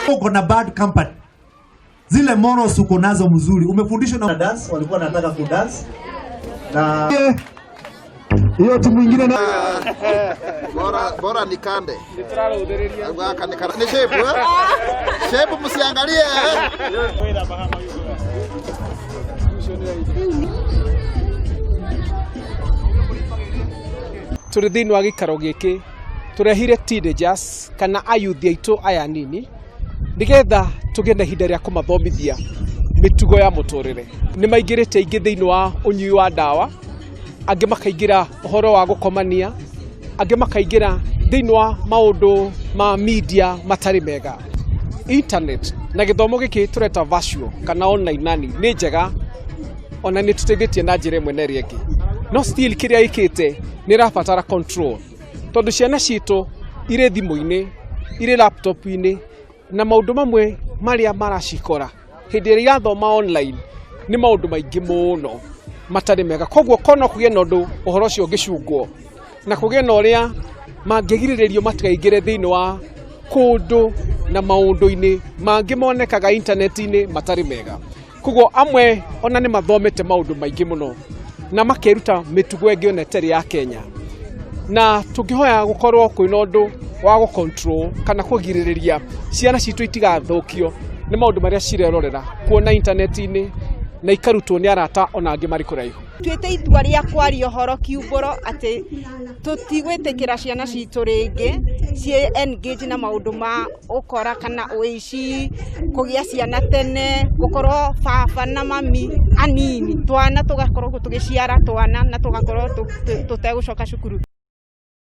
Uko na bad company. Zile morals uko nazo mzuri. Umefundishwa na dance, walikuwa wanataka kudance na hiyo timu ingine na Bora bora nikande. Ni shape eh? Shape msiangalie eh? Tũrĩ thĩinĩ wa gĩikaro gĩkĩ tũrehire teenagers kana ayuthi aitũ aya anini nĩgetha tũgĩe na ihinda rĩa kũmathomithia mĩtugo ya mũtũrĩre. Nĩ maingĩrĩte aingĩ thĩinĩ wa ũnyui wa ndawa, angĩ makaingĩra ũhoro wa gũkomania, angĩ makaingĩra thĩinĩ wa maũndũ ma media matarĩ mega. Internet na gĩthomo gĩkĩ tũreta virtual kana online learning nĩ njega, ona nĩ tũteithĩtie na njĩra ĩmwe na ĩrĩa ĩngĩ, no still kĩrĩa ĩkĩte nĩ ĩrabatara control, tondũ ciana citũ irĩ thimũ-inĩ, irĩ laptop-inĩ, na maũndũ mamwe marĩa maracikora hĩndĩ ĩrĩa irathoma online nĩ maũndũ maingĩ mũno matarĩ mega. Koguo korwo no kũgĩe na ũndũ ũhoro ũcio ũngĩcungwo na kũgĩe na ũrĩa mangĩgirĩrĩrio matikaingĩre thĩinĩ wa kũndũ na maũndũ-inĩ mangĩ monekaga intaneti-inĩ matarĩ mega. Koguo amwe ona nĩ mathomete maũndũ maingĩ mũno na makeruta mĩtugo ĩngĩ ona ĩtarĩ ya Kenya, na tũngĩhoya gũkorwo kwĩna ũndũ wa gũ control kana kũgirĩrĩria ciana citũ itigathũkio nĩ maũndũ marĩa cirerorera kuona intaneti-inĩ na ikarutwo nĩ arata ona angĩ marĩ kũraihu. Tuĩte itua rĩa kwaria ũhoro kiumbũro atĩ tũtigwĩtĩkĩra ciana citũ rĩngĩ ciĩ engage na maũndũ ma ũkora kana ũici, kũgĩa ciana tene, gũkorwo baba na mami anini, twana tũgakorwo tũgĩciara twana na tũgakorwo tũtegũcoka cukuru.